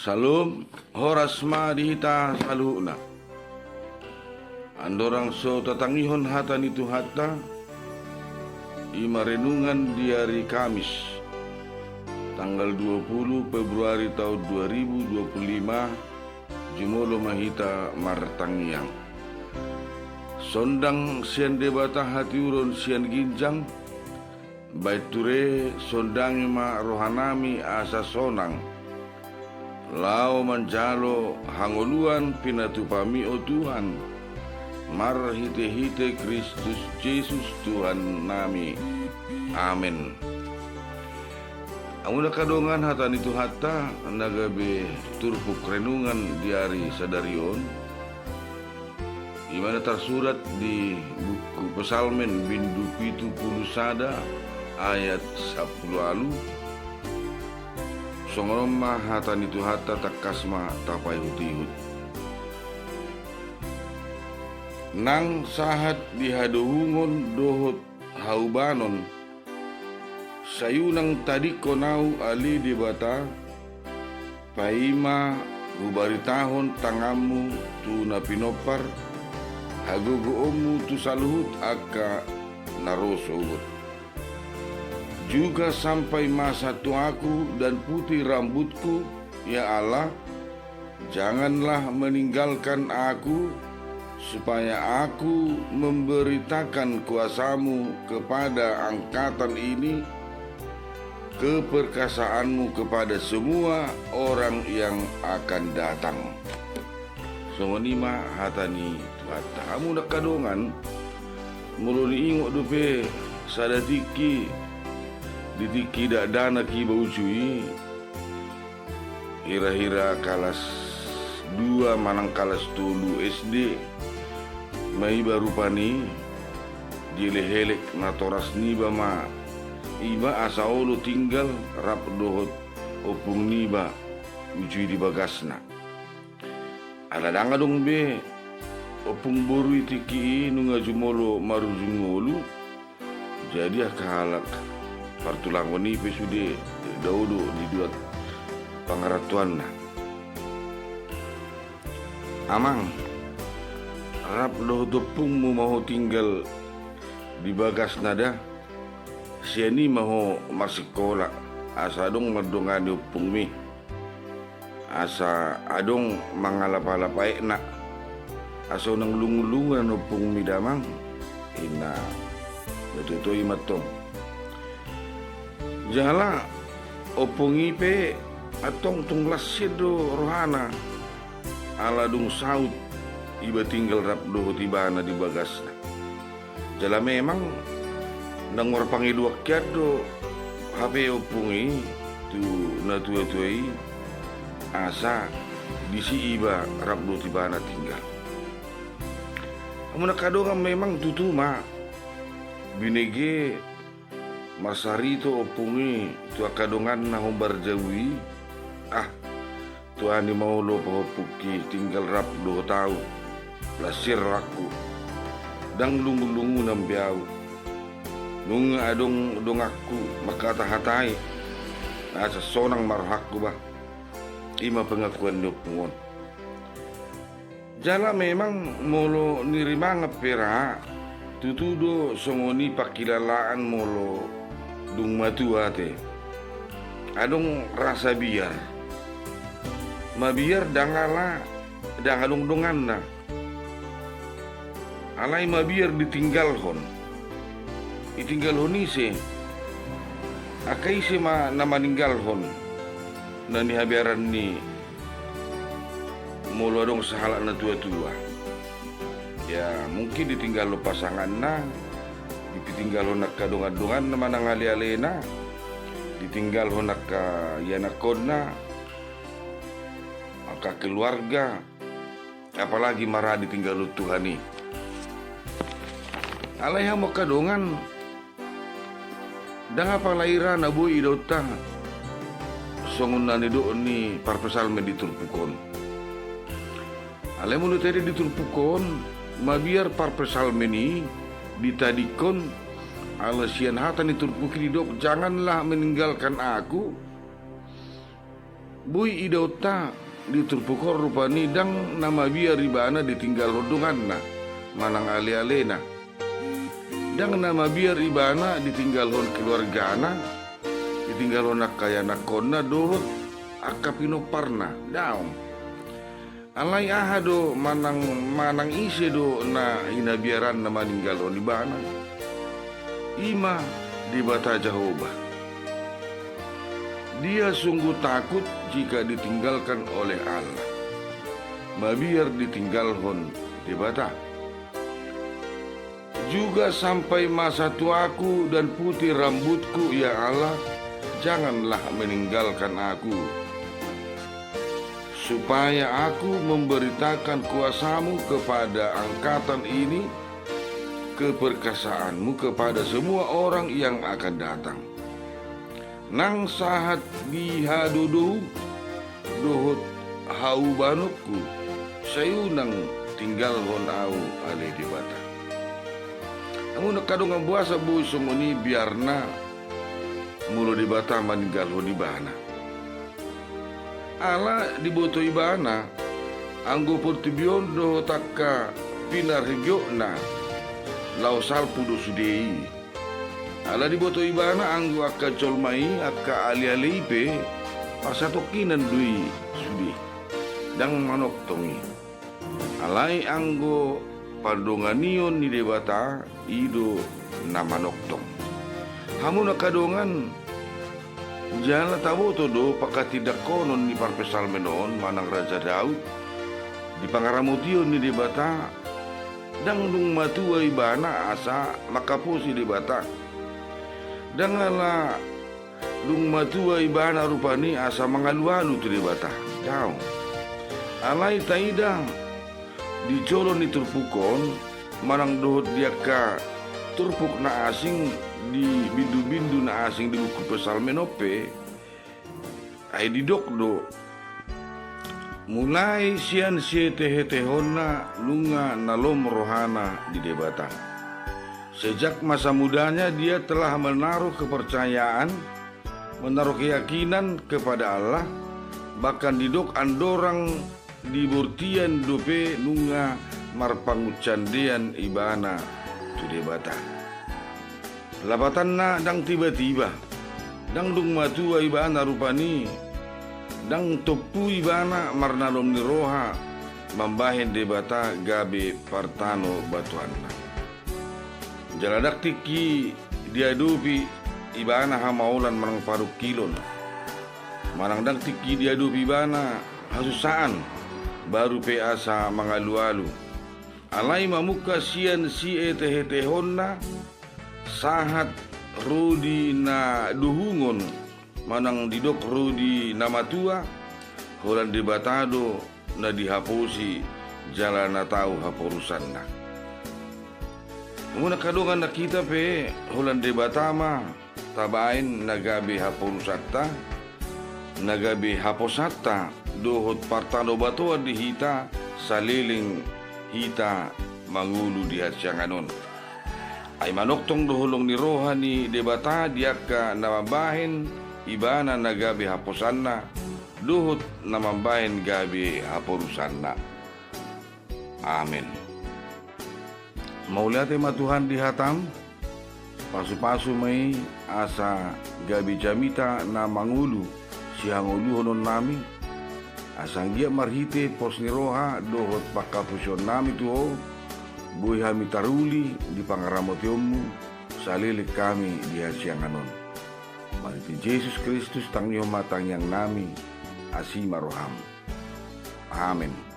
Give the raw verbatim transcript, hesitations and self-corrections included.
Syalom, horas ma di hita saluhutna. Andorang so tatangihon hata ni Tuhanta, i ma renungan di ari Kamis, tanggal dua puluh Februari taon dua ribu dua puluh lima, jumolo ma hita martangiang. Sondang sian Debata hatiuron sian ginjang, baen ture sondangi ma rohanami asa sonang, laho manjalo hangoluan pinatupami, o Tuhan, marhitehite Kristus Jesus Tuhannami. Amen. Hamu angka dongan, hata ni Tuhanta na gabe turpuk renungan di ari sadari on, i ma na tarsurat di buku Psalmen bindu pitu pulu sada ayat sampulu ualu. Songon on ma hata ni Tuhanta, tangkas ma tapaihutihut. Nang sahat di hadohungon dohot haubanon, sai unang tadingkon ahu, ale Debata, paima hubaritahon tanganmu tu na pinompar, hagogoonmu tu saluhut angka na ro sogot. Juga sampai masa tuaku dan putih rambutku, ya Allah, janganlah meninggalkan aku, supaya aku memberitakan kuasamu kepada angkatan ini, keperkasaanmu kepada semua orang yang akan datang. Songon i ma hata ni Tuhanta. Hamu angka dongan, molo niingot dope sada tingki, di tingki dakdanak iba uju i, hira-hira kalas dua manang kalas tolu S D ma iba rupani, dielek-elek natoras niba ma iba asa olo tinggal rap dohot ompung niba uju i di bagasna. Ala ndang adong be ompung boru i tingki i, nunga jumolo marujung ngolu. Jadi angka halak partulangon i pe sude dao do diduat pangarantoanna. Amang, rap dohot ompungmu ma ho tinggal di bagasna da. Sian i ma ho marsikola, asa adong mandongani ompungmi, asa adong mangalap-alap aekna, asa unang lungun-lungun ompungmi damang, ninna natuatua i ma antong. Jala ompung i pe antong tung las sian do rohana, ala dung saut iba tinggal rap dohot ibana di bagasna. Jala memang ndang marpangidoan hian do hape ompung i tu natuatua i, asa disi iba rap dohot ibana tinggal. Hamu angka dongan, memang tutu ma binege marsarito ompung i tu angka donganna hombar jabu i. Ah, tuani ma olo pahompungki tinggal rap dohot ahu, las sian rohangku, ndang lungun-lungunan be ahu. Nunga adong donganku mangkatahatai, asa sonang ma rohangku bah. I ma pengakuan ni ompung on. Jala memang molo nirimangan pe ra, tutu do songon i pangkilalaan molo dung matua ate. Adong rasa biar. Mabiar ndang ala ndang adong donganna. Alai mabiar ditinggalhon. Ditinggalhon ise? Angka ise ma na maninggalhon na nihabiaranni molo adong sahalak natuatua? Ya, mungkin ditinggalhon pasanganna, ditinggalhon angka dongan-donganna manang alealena, ditinggalhon angka ianakhonna, angka keluarga, apalagi mara ditinggalhon Tuhan i. Alai hamu angka dongan, ndang apala i ra na boi idaonta songon na nidok ni parpsalmen di turpuk on. Alai molo taida di turpuk on, mabiar parpsalmen i ditadingkon, ala sian hata ni turpuk i didok, "Janganlah meninggalkan aku." Boi idaonta di turpuk on rupani ndang na mabiar ibana ditinggalhon donganna manang alealena. Ndang na mabiar ibana ditinggalhon keluargana, ditinggalhon angka ianakhonna dohot angka pinomparna, daong. Alai aha do manang, manang ise do na hinabiaranna maninggalhon ibana? I ma Debata Jahowa. Dia sungguh takut jika ditinggalkan oleh Allah. Mabiar ditinggalhon Debata. Juga sampai masa tuaku dan putih rambutku, ya Allah, janganlah meninggalkan aku. Supaya aku memberitakan kuasamu kepada angkatan ini, keperkasaanmu kepada semua orang yang akan datang. Nang sahat di hadodou dohot haubanonku, sai unang tinggalhon ahu ale Debata. Hamu angka dongan, boasa boi songon i biarna molo Debata maninggalhon ibana? Ala diboto ibana, anggo portibi on dohot angka pinarhegeonna laho salpu do sude i. Ala diboto ibana anggo angka jolma i, angka aleale i pe, pasatongkinan do i sude, ndang manongtong i. Alai anggo pandonganion ni Debata, i do na manongtong. Hamu angka dongan, jala taboto do panghatindanghonon ni parpsalmen on manang Raja Daud, di pangaramotion ni Debata, ndang dung matua ibana asa manghaposi Debata. Ndang ala dung matua ibana rupani asa mangalualu tu Debata. Daong. Alai taida di jolo ni turpuk on, manang dohot di angka turpuk na asing, di bindubindu na asing di buku Psalmen on pe, ai didok do, mulai sian sietehetehonna nunga na lom rohana di Debata. Sejak masa mudanya dia telah menaruh kepercayaan, menaruh keyakinan kepada Allah, bahkan didok andorang di bortian dope nunga marpangunsandean ibana tu Debata. Lapatanna, ndang tibatiba, ndang dung matua ibana rupani, ndang tompu ibana marnalom ni roha mambahen Debata gabe partanobatoanna. Jala ndang tingki diadopi ibana hamaolan manang parungkilon, manang ndang tingki diadopi ibana hasusaan, baru pe asa mangalualu. Alai mamungka sian sietehetehonna, sahat ro di na dohungon, manang didok ro di na matua, holan Debata do na dihaposi jala na tau haporusanna. Hamu angka dongan, na hita pe holan Debata ma tabaen na gabe haporusanta, na gabe haposanta dohot partanobatoan di hita saleleng hita mangolu di hasiangan on. Ai manongtong do holong ni roha ni Debata di angka na mambahen ibana na gabe haposanna dohot na mambahen gabe haporusanna. Amen. Mauliate ma Tuhan di hatam, pasupasu ma i asa gabe jamita na mangolu sihangoluhononnami, asa anggiat marhite pos ni roha dohot panghaposionnami tu Ho, boi hami taruli di pangaramotionmu saleleng hami di hasiangan on. Marhite Jesus Kristus tangihon ma tangiangnami, asi ma roham. Amen.